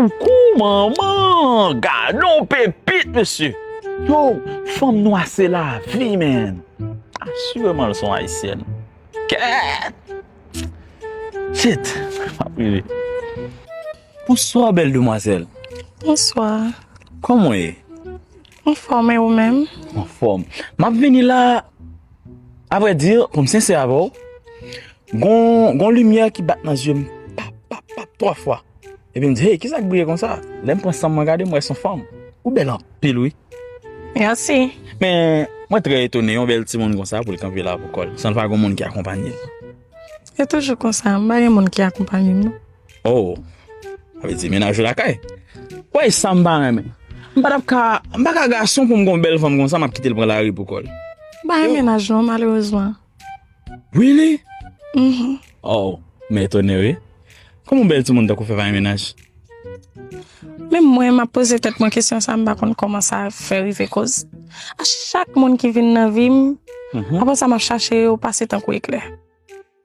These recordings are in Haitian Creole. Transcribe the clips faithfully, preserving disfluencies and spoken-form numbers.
Koukou manman, gadon pepit mesye. Yo, fanm nwa se lavi, man. Asireman l se yon ayisyèn. Kèt! Shit! M ap rive. Bonswa, bèl demwazèl. Bonswa. Kòman w ye? Anfòm, e ou menm? Anfòm. M ap vini la, avrèdi, pou m sensè avè w, gon, gon limyè ki bat nan zye m, pap, pap, pap, twa fwa. Epi m di, hey, kisa k briye konsa? Lè m pran san m mwen gade, m wè se yon fanm. Ou bèl anpil, wi. Mèsi. Men, mwen trè etone, yon bèl timoun konsa pou l kanpe la pou kò l, san l pa gon moun ki akonpanye l. Se toujou konsa, m pa gen moun ki akonpanye m, non. Oh, sa vle di mennaj ou lakay. Wè, sa m pa renmen. M pa t ap ka, m pa ka gason pou m gon bèl fanm konsa, m ap kite l pran lari pou kò l. M pa gen mennaj, non, malerezman. Really? Mhm. Oh, m etone, wi. Kòman yon bèl timoun tankou fè pa gen mennaj? Menm mwen, m ap poze tèt mwen kesyon sa, m pa konn kòman sa fè rive koz a chak moun ki vin nan vi m, mhm, apre sa, m ap chache yo pase tankou eklè.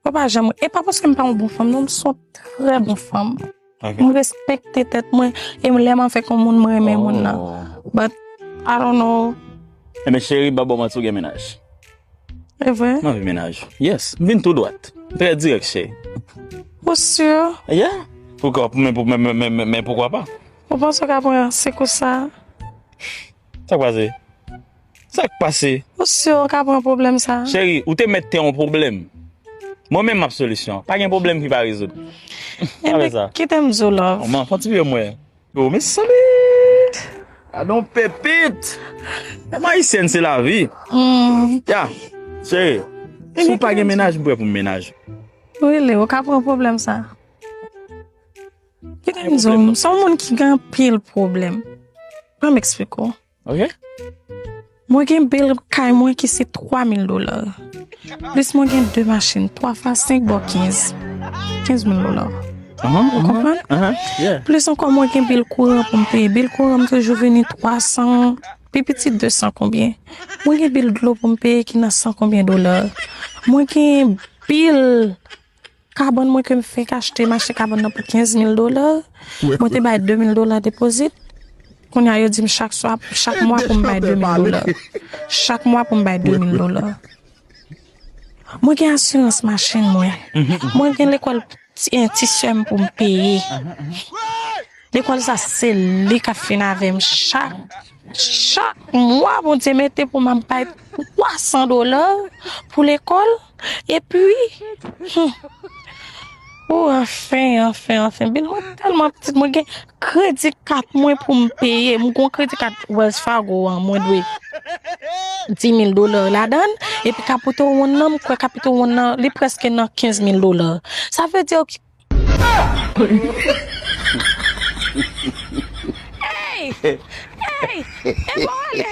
Yo pa janm, e pa paske m pa yon bon fanm, non, m se yon trè bon fanm. Ok. M respekte tèt mwen, e lè m avèk yon moun, m renmen moun nan. Oh. But, I don't know. Ebyen, cheri, m pa ba w manti, ou gen mennaj. E vre? M anvi mennaj ou. Yes, m vin tou dwat. M trè dirèk, cheri. Ou si? Yeah. Poukwa, men, men, men, men, men poukwa pa? Ou panse w ka pran sekous sa? Sa k pase? Sa k pase? Ou si w ka pran pwoblèm sa? Cheri, ou te mèt te yon pwoblèm. Mwen menm m ap solisyon an. Pa gen pwoblèm ki pa rezoud. Ebyen, kite m di w, love. Manman, fè yon ti vye mwen. Yo, mezanmi! Gadon pepit! Manm ayisyèn se lavi. Mm. Ya, cheri, si w pa gen mennaj, m prè pou m mennaj ou. Really, ou ka pran pwoblèm sa. Kite m di w, m se yon moun ki gen anpil pwoblèm. Ban m eksplike w. Ok. Mwen gen bil kay mwen ki se twa mil dola. Plis mwen gen de machin, twa fwa senk bò kenz. Kenz mil dola. Ou konprann? Plis ankò, mwen gen bil kouran pou m peye. Bil kouran m toujou vini twa san, pi piti de san konbyen. Mwen gen bil dlo pou m peye ki nan san konbyen dola. Mwen gen bil kabann mwen ke m fenk achte, m achte kabann nan pou kenz mil dola. Mwen te bay de mil dola depozit. Kounye a, yo di m chak swa, chak mwa pou m bay de mil dola. Chak mwa pou m bay de mil dola. Mwen gen asirans machin mwen. Mwen gen lekòl ti, eh, ti sè m pou m peye. Lekòl sa, se li k ap fin avè m chak, chak mwa. Bondye mete pou m ap bay twa san dola pou lekòl. Epi, hmm, oh, anfen, anfen, anfen. Bil mwen tèlman pitit, mwen gen kredi kat mwen pou m peye. Mwen gon kredi kat Wells Fargo an, mwen dwe dis mil dola ladan l. Epi Capital One nan, mwen kwè Capital One nan, li prèske nan kenz mil dola. Sa vle di ki Hey! Hey! E pa ale!